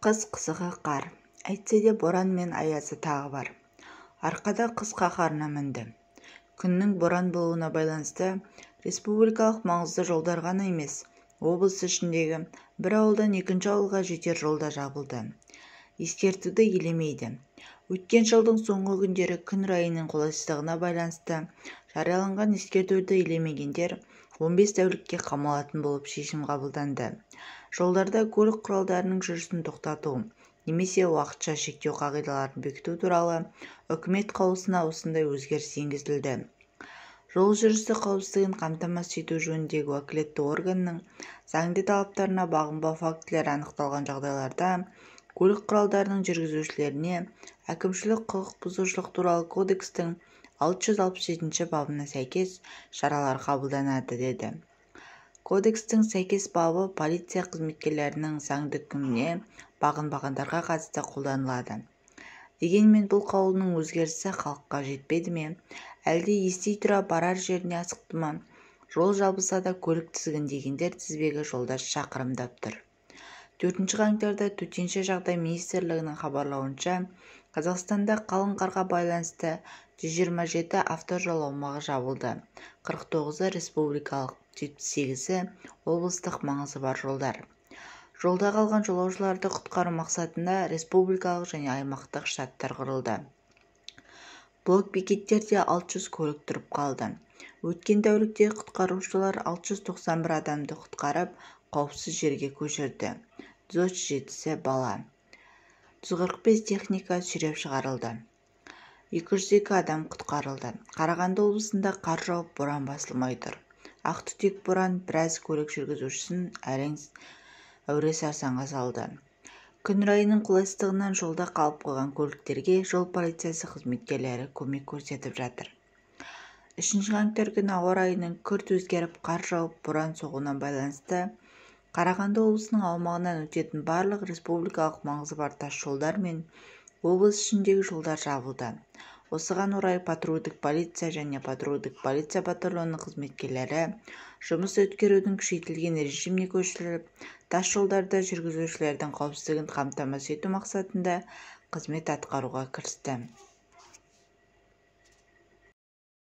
Қыс қызығы қар. Әйтсе де боран мен аязы тағы бар. Арқада қыс қаһарына мінді. Күннің боран болуына байланысты республикалық маңызды жолдар ғана емес, облыс ішіндегі бір ауылдан екінші ауылға жетер жол да жабылды. Ескертуді елемейді. Өткен жылдың соңғы күндері күн райының қолайсыздығына байланысты жарияланған ескертуді елемегендер 15 тәулікке қамалатын болып шешім қабылданды. Жолдарда көлік құралдарының жүрісін тоқтату немесе уақытша шектеу қағидаларын бекіту туралы үкімет қаулысына осындай өзгеріс енгізілді. Жол жүрісі қауіпсіздігін қамтамасыз ету жөніндегі уәкілетті органның заңды талаптарына бағынбау фактілері анықталған жағдайларда көлік құралдарының жүргізушілеріне әкімшілік құқық бұзушылық туралы кодекстің 667 бабына сәйкес шаралар қабылданады деді. Кодекстің сәйкес бабы полиция қызметкерлерінің заңды үкіміне бағынбағандарға қатысты қолданылады. Дегенмен бұл қаулының өзгерісі халыққа жетпеді ме, әлде ести тұра барар жеріне асықты ма, жол жабылса да көлік тізгіндегендер тізбегі жолда шақырымдап тұр. 4 қаңтарда Төтенше жағдай министрлігінің хабарлауынша, Қазақстанда қалың қарға байланысты 127 автожол аумағы жабылды, 49-ы республикалық, 78-і облыстық маңызы бар жолдар. Жолда қалған жолаушыларды құтқару мақсатында республикалық және аймақтық штабтар құрылды. Блок-бекеттерде 600 көлік тұрып қалды. Өткен тәулікте құтқарушылар 691 адамды құтқарып, қауіпсіз жерге көшірді. 137-сі бала. 145 техника сүйреп шығарылды. 202 адам құтқарылды. Қарағанды облысында қар жауып, боран басылмай тұр. Ақ түтек боран біраз көлік жүргізушісін әрең әуре-сарсаңға салды. Күн райының қолайсыздығынан жолда қалып қойған көліктерге жол полициясы қызметкерлері көмек көрсетіп жатыр. 3 қаңтар күні ауа райының күрт өзгеріп, қар жауып, боран соғуына байланысты Қарағанды облысының аумағынан өтетін барлық республикалық маңызы бар тас жолдар мен облыс ішіндегі жолдар жабылды. Осыған орай патрульдік полиция және патрульдік полиция батальонының қызметкерлері жұмыс өткерудің күшейтілген режиміне көшіріліп, тас жолдарда жүргізушілердің қауіпсіздігін қамтамасыз ету мақсатында қызмет атқаруға кірісті.